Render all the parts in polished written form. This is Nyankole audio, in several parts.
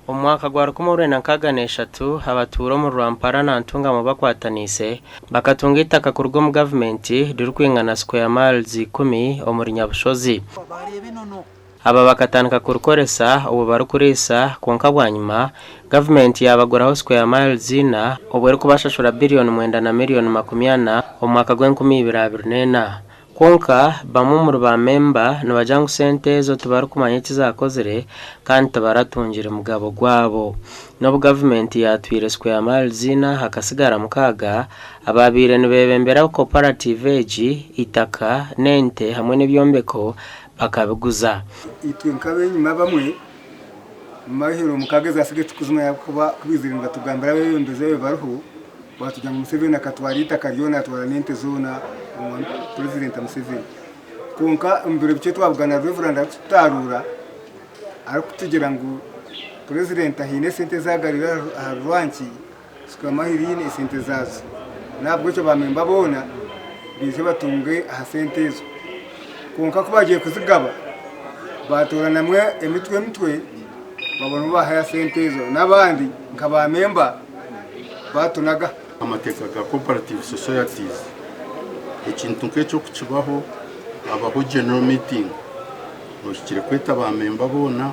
Omu mwaka gwa 1963, abatuura omuri Rwampara na Ntungamo bakwataniise bakatunga eitaka kuruga omu gavumenti ririkwingana square miles ikumi omuri Nyabushozi. Aba bakatandika kurikoresa obwo barikuriisa kwonka bwanyima gavumenti yaabaguraho square miles ina obwo erikubashashura biriyoni mwenda na miriyoni 40 omu mwaka gw'enkumi ibiri abiri n'ena. Kwonka, bamwe omuri ba memba nibagira ngu sente ezo tibarikumanya eki zaakozire kandi tibaratungire mugabo gwabo. N'obu gavumenti yaatwire square miles ina hakatsigara mukaaga, abaabaire nibeebembera cooperative egi eitaka n'ente hamwe n'ebyombeko bakabiguza. Itwe nk'ab'enyima abamwe, omu mahiro mukaaga ezaasigaire titukuzimanya ahabw'okuba ku baizire nibatugambira abeebembezi ababaire bariho, baatugira ngu Museveni akatwara eitaka ryona yatwara n'ente zoona omwami Purezidenti Museveni. Kwonka omu biro bikye twabugana Reverand arikututaaruura arikutugira ngu Purezidenti ahaine esente ezi agarwire ahari Rwanki Square Mile Inn esente zaazo. N'ahabw'ekyo baamemba boona baije batunge aha sente ezo. Kwonka ku baagiire kuzigaba, baatooranamu emitwe emitwe babona obu baahayo sente ezo n'abandi nka baamemba baatunaga. Amateeka ga Cooperative Societies, ekintu nk'ekyo ku kibaho, habaho General Meeting, ohikire kweta baamemba boona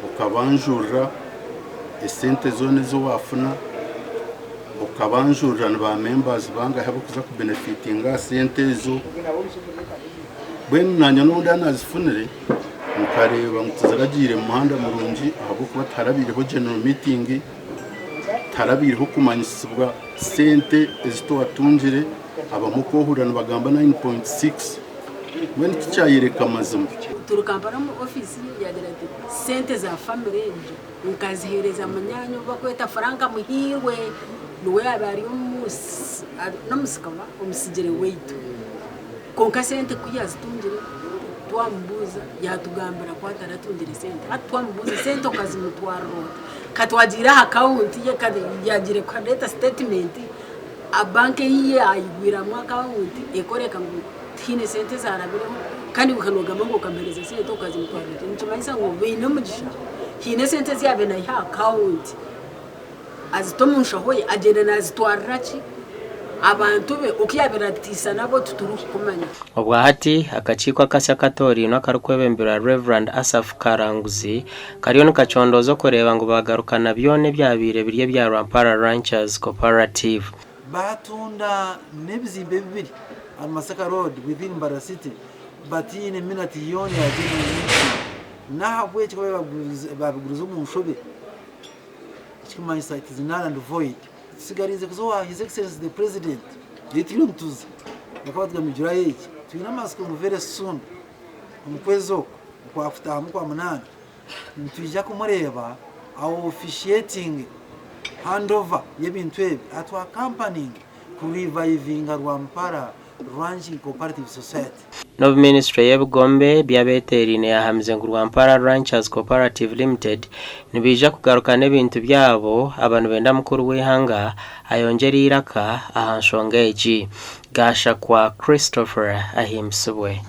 okabanjurira esente zoona ezi waafuna, okabanjurira ni ba members bangahi abarikuza ku benefitinga aha sente ezo. Mbwenu naanye n'obu ndaba naazifunire, nkareeba ngu tiziragiire mu muhanda murungi ahabw'okuba tiharabaireho general meeting, tiharabaireho kumanyisibwa sente ezi twatungire, abamwe okwohurira nibagamba 9.6 mbwenu tikyayoreka mazima. Turi Kampala omu ofiisi ye yaagira ati sente za famire egyo nkaziheereza munyaanya ou barikweta Frank Muhiirwe niwe yaabaire ari n'omusika oba omusigire waitu. Kwonka sente ku yaazitungire twamubuuza yaatugambira ku ataratungire sente. Hati twamubuuza sente okazimutwarira ota? Ka twagiire aha akawunti ye yaagiire kureeta sitetimenti, banka ei yaayigwiramu akawunti ekoreka ngu tihaine sente ezarabireho kandi iwe noogamba ngu okamuheereza sente okazimutwarira ota? Nikimanyisa ngu baine omugisha haine esente ezi yaabaire naiha aha akawunti azita omu nshaho ye agyenda naazitwarira ki abantu be oku yaabaire naatiisa nabo titurikukumanya. Obwahati, akakiiko akasya akatoorainwe akarikwebemberwa Rev. Asaph Karanguzi kariyo nikacondooza okureeba ngu baagarukana byona ebyabaire biri ebya Rwampara Ranchers Cooperative. Baatunda n'ebizimbe bibiri ahari Masaka Road within Mbarara City bataine minute yoona ya general meeting. N'ahabw'ekyo ku baabigurize omu nshobe ekirikumanyisa it is null and void. Tusigariize kuza owa His Excellency the President ei turiyo nituza bakaba batugambire July egi. Twine amatsiko ngu very soon omu kwezi oku okwakutaahamu okwamunaana Nitwija kumureeba awo officiating handover y'ebintu ebi atu accompanying ku revivinga Rwampara Ranching Cooperative Society. N'obu minisiture y'ebigombe by'abeteeraine yaahamize ngu Rwampara Ranchers Cooperative Limited nibaija kugarukana ebintu byabo, aba nibenda mukuru w'eihanga ayongyere eiraka aha nshonga egi. Gashakwa Christopher ahimbisibwe.